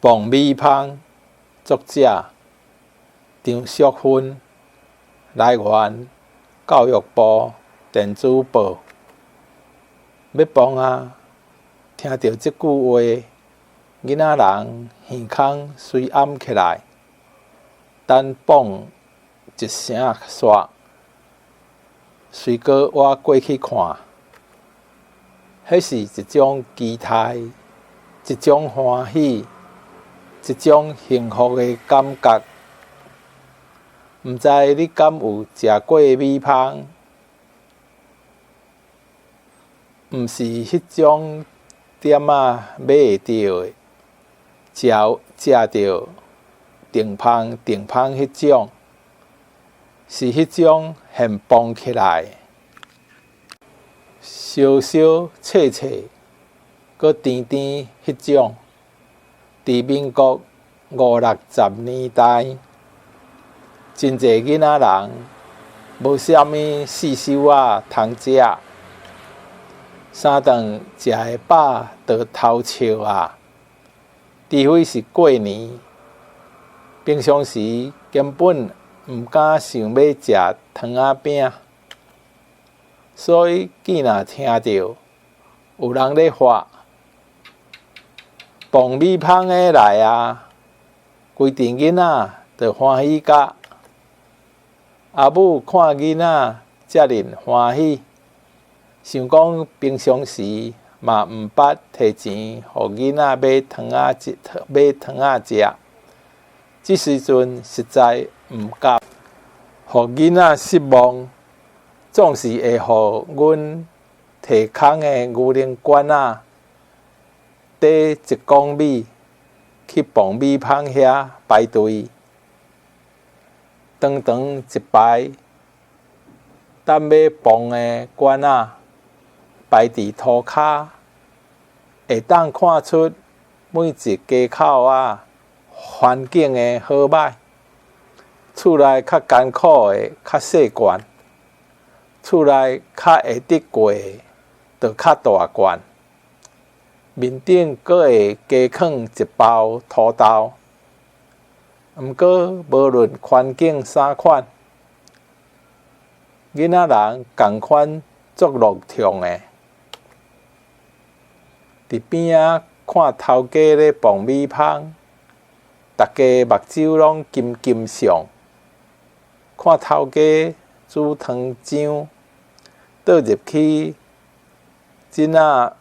磅米芳，作者張淑芬，來源教育部電子報。欲磅啊！聽著這句話，囡仔人耳孔隨掩起來，等磅一聲煞，隨閣倚過去看。彼是一種期待，一種歡喜，一種幸福的感覺。毋知你敢有食過米芳？毋是彼種店仔買會著的，食食著定芳定芳彼種，是彼種現磅起來，燒燒脆脆，閣甜甜彼種。佇民國五六十年代，真濟囡仔人無啥物四手仔通食，三頓食會飽就偷笑啊！除非是過年，平常時根本毋敢想欲食糖仔餅，所以見若聽著有人咧喊磅米芳的來啊，規陣囡仔就歡喜甲。阿母看囡仔遮爾歡喜，想講平常時嘛毋捌提錢予囡仔買糖仔食，買糖仔食。這時陣實在毋甘，予囡仔失望，總是會予阮提空的牛奶罐仔綴一公米去磅米芳遐排隊，長長一排等欲磅的罐仔排佇塗跤，會當看出每一家口仔環境的好䆀。厝內較艱苦的較細罐，厝內較會得過的就較大罐。面頂閣會加囥一包土豆。毋過無論環境啥款，囡仔人仝款足樂暢的。佇邊仔看頭家咧磅米芳，逐家目睭攏金金相。看頭家煮湯漿，倒入去這仔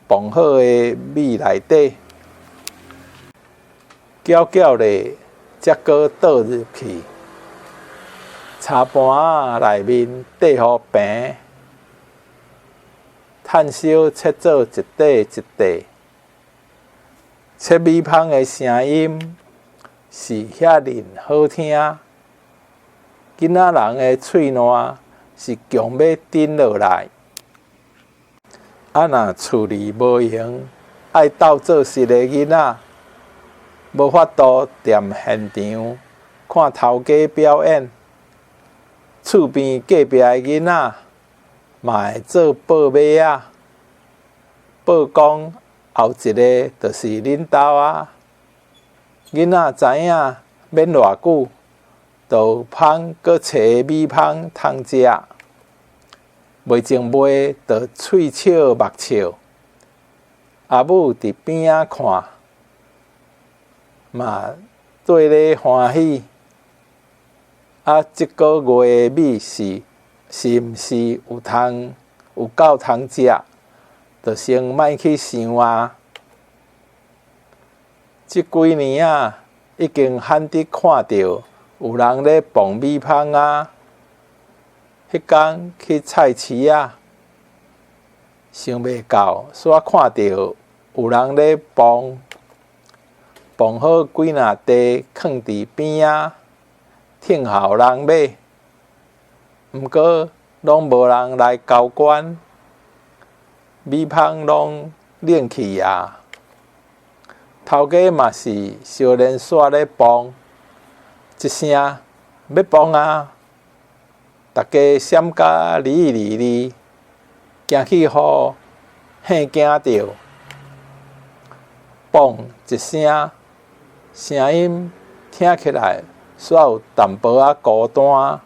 磅好的米內底，攪攪咧，才閣倒入去。柴盤仔內面綴予平，炭燒切做一塊一塊。切米芳的聲音是遐爾好聽，囡仔人的喙瀾是強欲頂落來。啊，若厝裡無閒，愛鬥做事的囡仔，無法度踮現場看頭家表演。厝邊隔壁的囡仔嘛會做報馬仔，報講後一个就是恁兜啊。囡仔知影免偌久，就有芳閣找米芳通食，袂前袂就喙笑目笑。阿母佇邊仔看，嘛綴咧歡喜。啊，這個月的米是是毋是有通有夠通食，就先莫去想啊。這幾年仔已經罕得看著有人咧磅米芳啊。彼工去菜市仔，想袂到，煞看著有人咧磅，磅好幾若塊，囥佇邊仔，等候人買。毋過攏無人來交關，米芳攏冷去啊。頭家嘛是相連紲咧磅，一聲欲磅啊！逐家閃甲離離離，驚去予嚇驚著。磅一聲，聲音聽起來煞有淡薄仔孤單。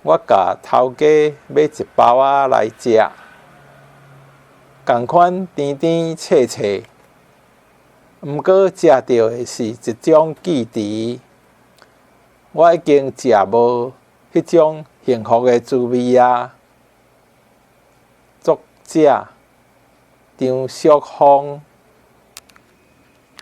我共頭家買一包仔來食，仝款甜甜脆脆。毋過食著的是一種記憶。我已經食無彼種幸福的滋味矣。作者張淑芳。